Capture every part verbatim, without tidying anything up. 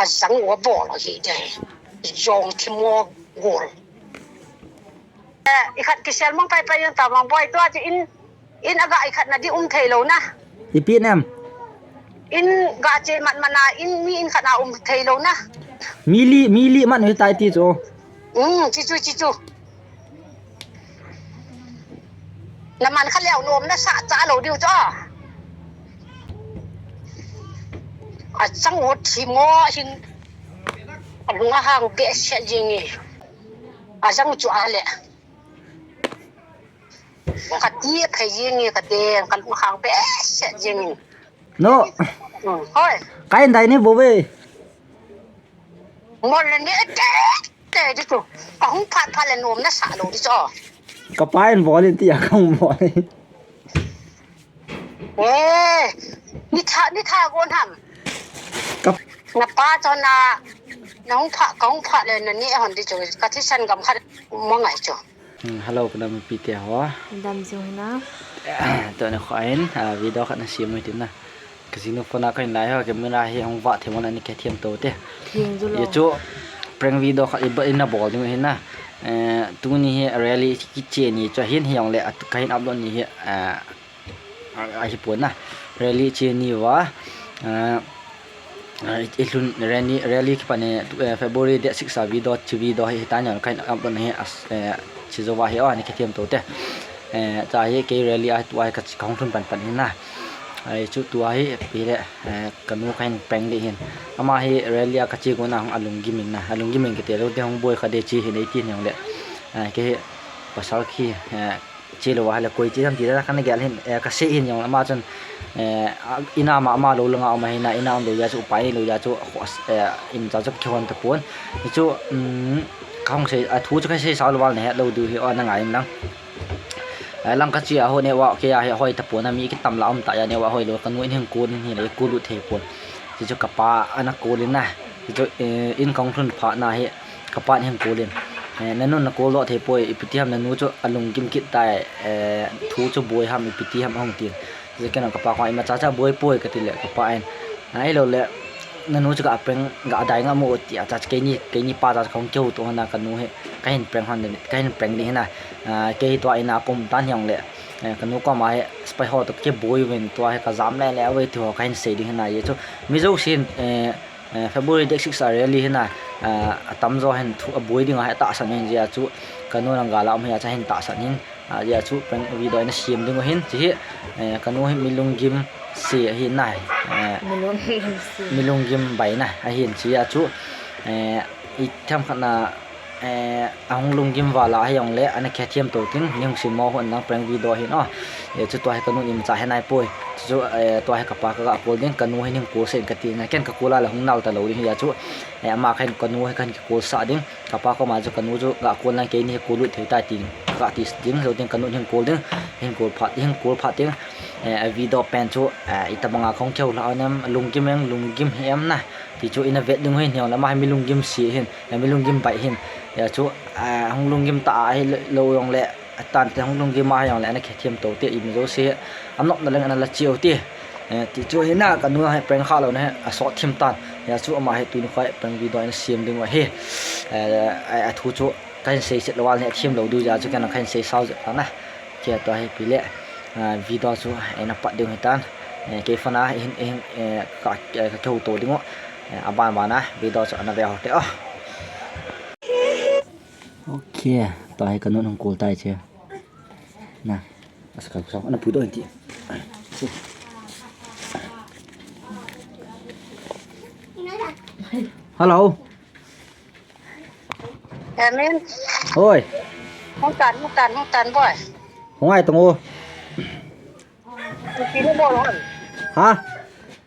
Ajang u abol ahi de. Jong thimo gol. Eh, ikhat kisel mong pai pai jong ta mang boi tua chu in, in aga ikhat na di um thei lou na. Ipi nem? In ga che mat mana in mi in khat na um thei lou na. Mi li, mi li man hi tai ti chu. Um, chi chu, chi chu. Na man kha leo nom na sa cha lou diu chu. Achang u thimo hin. Alung ahang behseh jing e. Ajang chu ale. Kati phei jing e kati, kalung ahang behseh jing e. No. Um, hoi. Kai dai ni bo ve. Mol le ni te, te di chu. Kahung phat phat le nom na sa lou di chu. Kapa in bol in tia kahung bol in. Eh, ni tha, ni tha gon ham. Kap- Na pa chu na, nahung phat, kahung phat le na ni hon di chu. Kathisan gam khat mo ngai chu. Hmm, hello, kadam pi te ho. Dam jing hina. Tuni khan, ah, video khat na sem u hitin na. Ka jinu phone a kahin lai ho, camera hi hung vah thei mo na ni ka thiam to te. Thing ju lo. Ye chu prank video khat i ba ina bol ding hina. Eh, tuni hi rally kiche ni chu hin hi jong le at kahin upload ni hi, ah, a, ahi pon na. Rally che ni va. Ah, ah, i lhun rally, rally kipan e, tu, eh, February date six a video, chi video hi, hi ta ni kahin upload hi as, eh, chi jo va hi, oh, ni ka thiam to te. Eh, cha hi kei rally a tu a hi ka chi kahung lhun pan pan hi na. Ai chu tu a hi pi le, eh, kanu kahin prank di hin. Ama hi rally a ka chi ko na hung alung gim in na. Alung gim in kiti lou te hung boi kha de chi hi nei ti ni hung le. Eh, kei hi pasal khi, eh, Chi lou a le koi chi tham ti ta kana gel hin, eh, ka sei hin jong ama chun, eh, a, ina ma, ama lou langa um ahi na, ina um lou jeh chu upai lou jeh chu, eh, in cha chu kihon ta pon. Chu, um, ka hung sei, a thu chu ka sei sao lou val na het lou diu hi, o na ngai in lang. Eh, lang ka chi a ho ne wa, ke a hi hoi ta pon a mi kitam la um ta ya ne wa hoi lou, ka nu in hin kol in hi le kol lut thei pon. Chu chu ka pa ana kol in na. Chu chu, eh, in ka hung lhun phat na hi, ka pa in hin kol in. Eh, na nun na kol doh thei poi, ipi ti ham na nu chu alung gim kit tai, eh, thu chu boi ham, ipi ti ham ahung tin. Chu ken ka pa koma ima cha cha boi poi ka ti le ka pa in. Ahilou le, na nu chu ka prank, ka dai nga mo ti a cha cha keini, keini pa cha cha ka hung kihou to na ka nu hi, ka hin prank hon, ka hin prank ding hi na. Ah, kei tua ina ka um tan hi jong le, eh, ka nu koma hi spy ho to kiboi uvin tua hi ka jam le le ave ti ho ka hin sei ding hi na ye chu. Mi jousen, eh, Eh, February date six a rally hi na, eh, atam jo hin thu, aboi ding a hi tahsan in jeh a chu, ka nu lang gal a um hi a cha hin tahsan in, ah, jeh a chu prank video ina sem ding u hin, chi hi, eh, ka nu hi mi lunggim se ahi na, eh, mi lunggim se. Mi lunggim bai na, ahin chi a chu, eh, i tham khat na, eh, ahung lunggim val a hi jong le, ana khe thiam to tin, ni hung sim mo hon lang prank video hin, oh. Eh, chu tua hi ka nu in cha he nai poi. Chu, eh, tua hi ka pa ka ga kol ding, ka nu hin hung kol sen ka ti na, ken ka kol a le hung nal ta lou ding hi a chu, eh, ama khen ka nu hi kan kol sa ding, ka pa koma chu ka nu chu ga kol lang keini hi kol lut thei ta ti, ka ti ding, jo ding ka nu hin kol ding, hin kol phat, hin kol phat ding, eh, video pen chu, eh, itabang a kong keu la nem, lunggim eng, lunggim hi em na, ti chu ina vet ding hin, hi jong le ama hi mi lunggim se hin, eh, mi lunggim bai hin, eh, chu, eh, hung lunggim ta a hi lou jong le, Atan te hung lunggim a hi jong le ana khe thiam to te, ima jouse, anopna leng ana la cheu te. Eh, ti chu hi na ka nu hi prank kha lou na hi, asot thim tan. Hia chu ama hi tuni khoi prank video ina sem ding u ahi. Eh, a, a thu chu ka hin sei set lou a le thiam lou diu jeh a chu ken ka hin sei sao jep ta na. Kei tua hi pi le, ah, video chu ina pat ding hi tan. Eh, kei phone a hin, hin, eh, ka, eh, ka keu to ding u. Eh, aban ban a video chu ana ve ho te o. Ok, tua hi ka nun hung kol tai che. Na, asa ka kusang, ana pui doh in ti. Hello. Amin. Oi. Hung tan, hung tan, hung tan, boy. Hung ai tong o. Ipi na bol ham? Ha?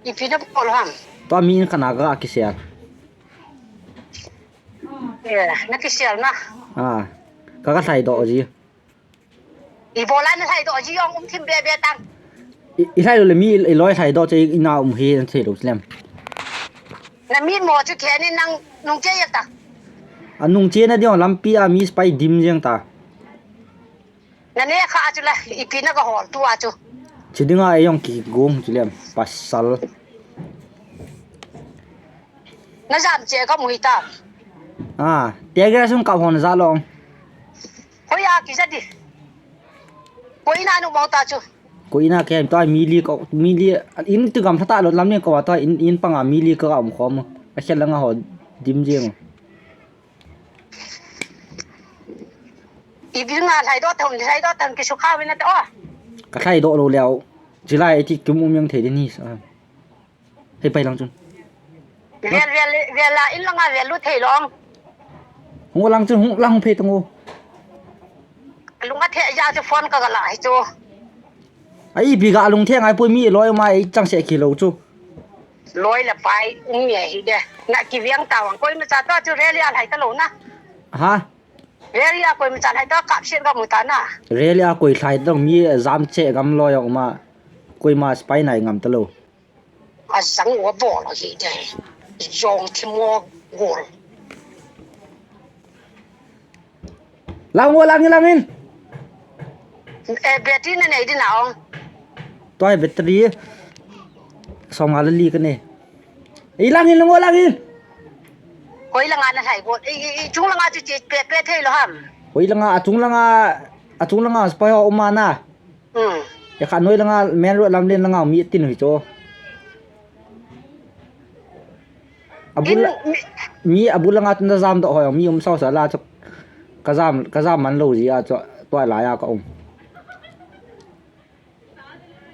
Ipi na bol ham? Tua mi in kana ga kisel. Eh, na kisel na. Ah, ka ka lhai doh ji. Ibola na lhai doh ji jong um thim be be tang. I, i lhai lou le mi i, i loi lhai doh che i na um hi na thei lou lem. Na mi mo chu khe ni nang nung che ya ta. A nung che na diong lampi a mi spy dim jeng ta. Na ne kha chu la ipi na ka hol tu a chu. Chi dinga e jong kigong chu lem pasal. Na jam che ka mui ta. Ah, tear gas sung ka hon ja long. Hoi a ki ja di. Koi na nu mau ta chu. Koi na ke to mi li ko mi li in tu gam thata lo lam ni ko wa to in in panga mi li ko um khom. A khel langa ho dim jeng. Ibil nga lhai do thon lhai do thon ki sukha wina to. Ka lhai do lo leo. Jilai ti kum um yang thei de ni sa. Hei pai lang chun. Vel vel vel la in langa vel lu thei long. Hung lang chun hung lang hung phei tang u. Lunga the ja chu phone ka ga la hi chu. Ai bi ga lung the ngai pui mi loi ma ei chang se ki lo chu. Loi la pai um ye hi de. Na ki viang ta wang koi ma cha to chu rally a lhai ta lo na. Ha? Rally a koi ma cha lhai ta kap sien ga mu ta na. Rally a koi lhai ta mi jam che gam loi ma. Koi ma spy nai ngam ta lo. A jang u a bol a hi de. Jong thi mo gol. Lang o, lang in, lang in. Eh, battery na nei di na ong. Tua battery. Som nga le li ka nei. I lang in, lang o, lang in. Hoi langa na lhai gol. I, i, i chung langa chu che pe, pe thei lo ham. Hoi langa, a chung langa, a chung langa spy ho um a na. Hmm. Ya kha noi langa main road lam len langa mi tin hui cho. Abul In mi, mi abul langa tun da jam do hoi mi um sao sa la cho. Ka jam, ka jam man lo ji a cho. Tua la ya ka um.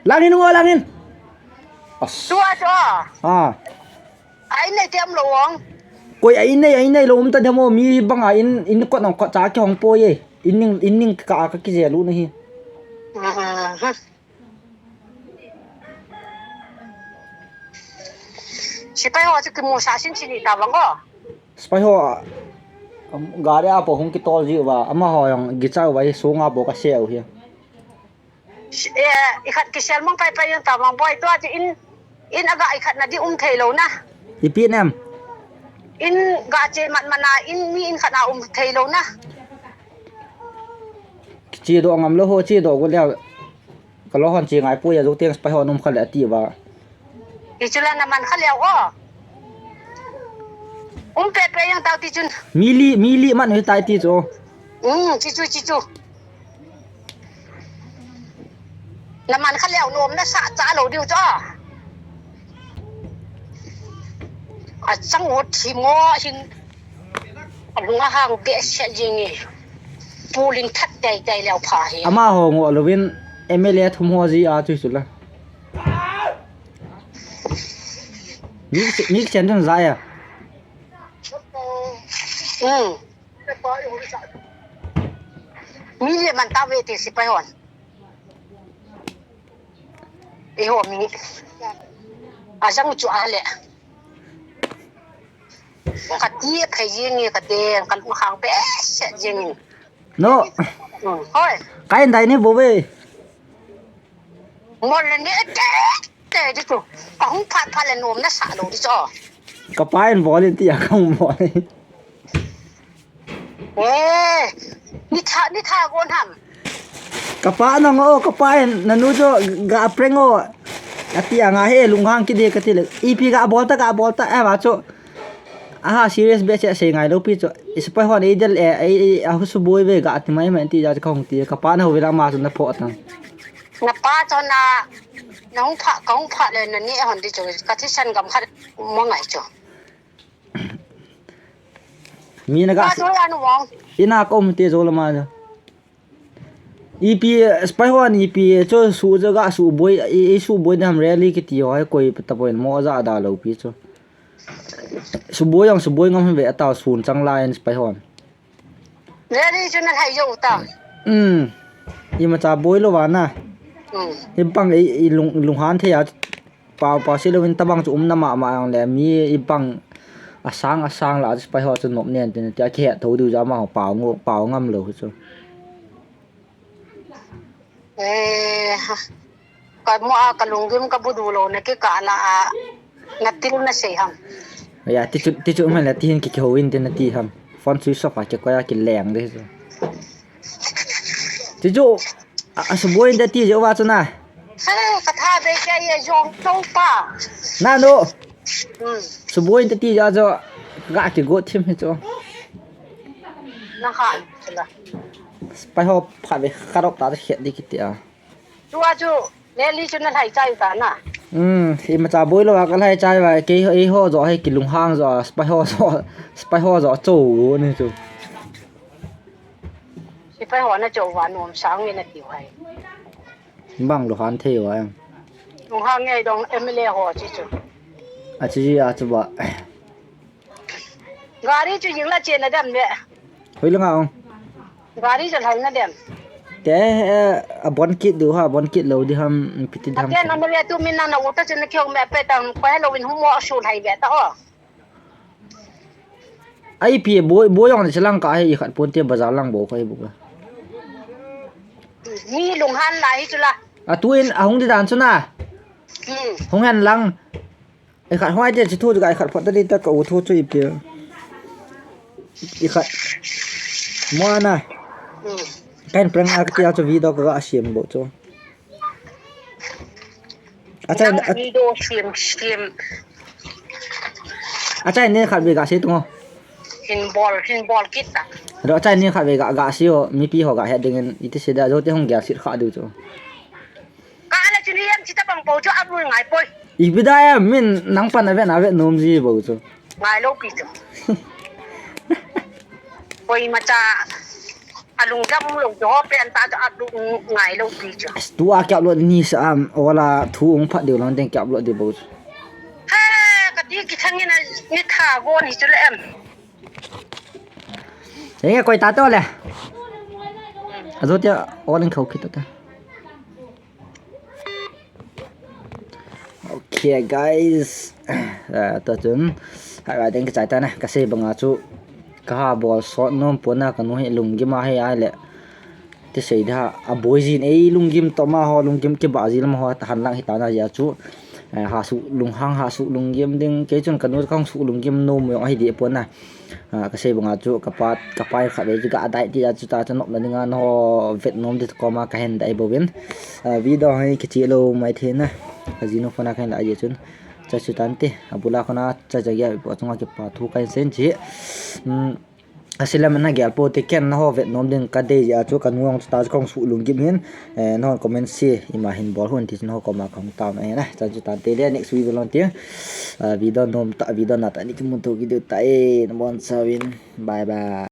Lang in ngo lang in. As. Tua cho. Ah. Ai nei tem lo wang. Koi ai nei, ai nei lo um ta demo mi banga in, in kot nong kot cha ki hong po ye. In ning, in ning ka, ka ki je lu na hi. Mhm. Sipai ho chu ki mo sa sin sin ta bang o. Sipai ho, um, gari a po hung ki tol ji uva, ama ho yang gi cha uva, sunga po ka se u hi. Eh, i khat kisel mong pai pai yang ta mang boi tua ti in, in aga i khat na di um thei lo na. I pi nem. In ga che mat mana in mi in khat na um thei lo na. Chi do ngam lo ho chi do go le. Ka lo hon chi ngai pu ya zo teng sipai ho num khat le ati ba. Ichula na man kha leo o. Um pe pe yang tau ti chun. Mili, mili man wi tai ti chu. Um, chi chu, chi chu. Na man kha leo nom na sa cha lo diu chu. A chang u thi mo hin. A lunga hang be se jing e. Pulin that tai tai leo pha hi. Ama ho ngo lovin M L A thum ho ji a chu chu la. Mi, mi chen dun za ya. Um. Mi le man ta ve ti sipai hon. Eiho mi. A jang chu a le. Ka ti phei jing e ka te ka lung hang be se jing. No. Um. Hoi. Kai dai ni bo ve. Mol le ni te te di chu. Ka hung phat phat le nom na sa lo di chu. Ka pa in bol in ti a ka hung bol. Eh, ni tha, ni tha gon ham. Ka pa nong o, ka pa in na nu chu ga prank o. Ati a nga he lunghang ki de ka ti le. Ipi ga bol ta, ga bol ta, eh, va chu. Aha, serious be che sei ngai lo pi chu. Sipai hon ei del e, ei, ei, a hu suboi ve ga ti mai mai ti ja ka hung ti ka pa na hu ve la ma chu na pho tang. Na pa chu na, na hung pha, ka hung pha le na ni hon di chu ka thi san gam khat mo ngai chu. Mi na ga pa chu ya nu wang. Ina ka um te zo la ma ja. Ipi, sipai hon ipi, chu su ja ga su boi, i, i su boi dam rally ki ti ho, koi pa ta poi mo ja da lo pi chu. Suboi jong suboi ngam ve ata sun chang lai in sipai hon. Rally chu na lhai jo ta. Um. Imacha boi lo va na. Um. Ibang i, i lung, lunghan thei a. Pau, pau si lo in tabang chu um na ma ma jong le mi ibang asang asang la sipai ho chu nop nen tin ti a ki he tho diu ja ma ho pau ngo, pau ngam lo chu. Eh, ha. Ka mo a ka lunggim ka bu du lo na ki ka la a na til na sei ham. Ya, ti chu, ti chu man la ti hin ki ki ho in te na ti ham. Phone switch off a ki ko ya ki leng de chu. Ti chu, a, a suboi in te ti je wa chu na. He, ka tha be ke ye jong to pa. Na no. Hmm. Tu boi ta ti ja jo. Ga ki go thim hi chu. Na ha, chula. Spy ho pha ve kharok ta khet di kiti a. Tua chu, ne li chu na lai chai ta na. Hmm, imacha boi lou a ka lai chai va, kei ho, ei ho jo hi kilunghang jo, spy ho jo, spy ho jo cho ni chu. Spy ho na cho va nom sang ni na ti hai. Bang lunghang thei va em. Lunghang nge dong M L A ho chi chu. A chi a chu ba. Gari chu jing la che na dem le. Hoi la nga ong. Gari chu lai na dem. Te, eh, a bon kit du ha, bon kit lou di ham, piti dam. Te na me le tu min na na uta chu na kiong me pe tang, ko hello in humo su lai be ta o. Ai pi boi, boi ong ni chalang ka hi khat pon te bazar lang bo ko hi bu ka. Mi lunghang la hi chu la. A tu in a hung di dan chu na. Hmm. Hung hen lang. Ei khat hoi te chi thu chu ga ei khat phot ta di ta ka u thu chu ipi. Ei khat. Mo na. Hmm. Kan prank a ka ti a chu video ka ga siam bo chu. Achai, nang a video siam, siam. Achai ne khat ve ga si tu ngo. Hin bol, hin bol kit ta. Ro achai ne khat ve ga, ga si o, mipi ho ga het ding in, iti si da, jo te hung ga si kha du chu. Ka la chini yang chi ta bang po chu a bu ngai poi. Ipi da ya min nang pan a vet na vet nom ji bo chu. Ngai lou pi chu. Koimacha a lungdam lou chu ho pen ta chu a bu ngai lou pi chu. As tu a kya lo ni sa am wala thu ung phat deu lang deng kya lo di bo chu. Ha, ka ti ki thang ni na ni tha go ni chu le em. Ei koi ta to le. A jo tia o ling khau khit ta. Okay, guys. Ah, ta chun. Hai, ba ding ka chai ta na. Ka sei banga chu. Ka ha bol sot nom pon na ka nu hi lunggim a hi ai le. Ti sei da a boi jin ei lunggim to ma ho lunggim ki ba ji lam ho ta han lang hi ta na ja chu. Eh, ha su lunghang ha su lunggim ding kei chun ka nu ka hung su lunggim nom mo hi di pon na. Ah, ka sei banga chu ka pa, ka pa khat ve chu ka dai ti a chu ta chu nop na dinga no vet nom di ko ma ka hen dai bo vin. Ah, video hi ki chi lo mai the na. Ka ji nu phone a ka hen dai chun. Cha chu tan te. A bula ko na cha cha ya po chunga ki pa thu ka sen chi. Hmm. A silam na gel po te ken na ho vet nom ding ka dei a chu ka nu ong chu ta chu ka hung su lunggim hin. Eh, na hon comment si ima hin bol hun ti chu na ho ko ma ka hung ta na. Cha chu tan te le next video lon ti. Ah, video nom ta, video na ta ni ki mun to ki du ta e. Na bon sa vin. Bye bye.